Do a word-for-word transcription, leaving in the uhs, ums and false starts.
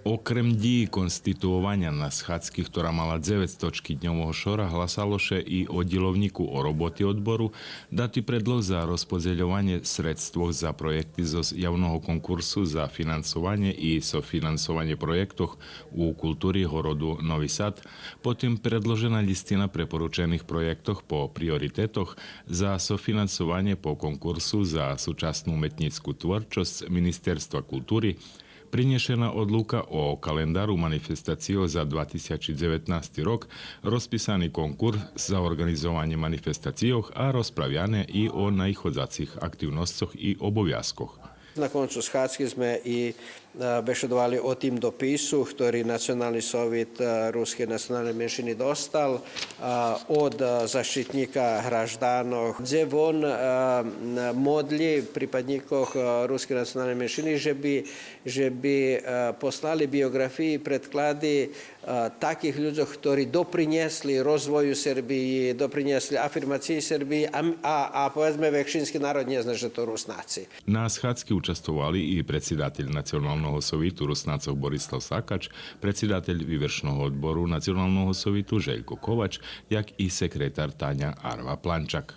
Окрем дїї конституованя на схадзки, хтора мала дзевец точки дньового шора, гласало ше и о дїловнїку о роботи одбору, дати предлог за розподзельованє средствох за проєкти зоз явного конкурсу за финансованє и софинансованє проєктох у култури городу Нови Сад, потим предложена лїстина препоручених проєктох по приоритетох за софинансованє по конкурсу за сучасну уметнїцку творчосц Министерства култури, принєшена одлука о календару манифестацийох за два тисячи дзеветнасти рок, розписани конкурс за орґанизованє манифестацийох, а розправяне и о наиходзацих активносцох и обовязкох. На концу схадзки зме и, е, бешедовали о тим допису хтори Национални совит, е, рускей националней меншини достал, е, од, е, защитнїка гражданох, дзе вон, е, модлї припаднїкох, е, рускей националней меншини же би же би, е, послали биоґрафиї, предклади, е, таких людзох хтори допринєсли розвою Сербиї, допринєсли афирмациї Сербиї, а, а, а, поведзме, векшински народ нє зна же то Руснаци. На схадзки участвовали и предсидатель Националного совиту Руснацох Борислав Сакач, предсидатель Вивершного одбору Националного совиту Желько Ковач, як и секретар Таня Арва Планчак.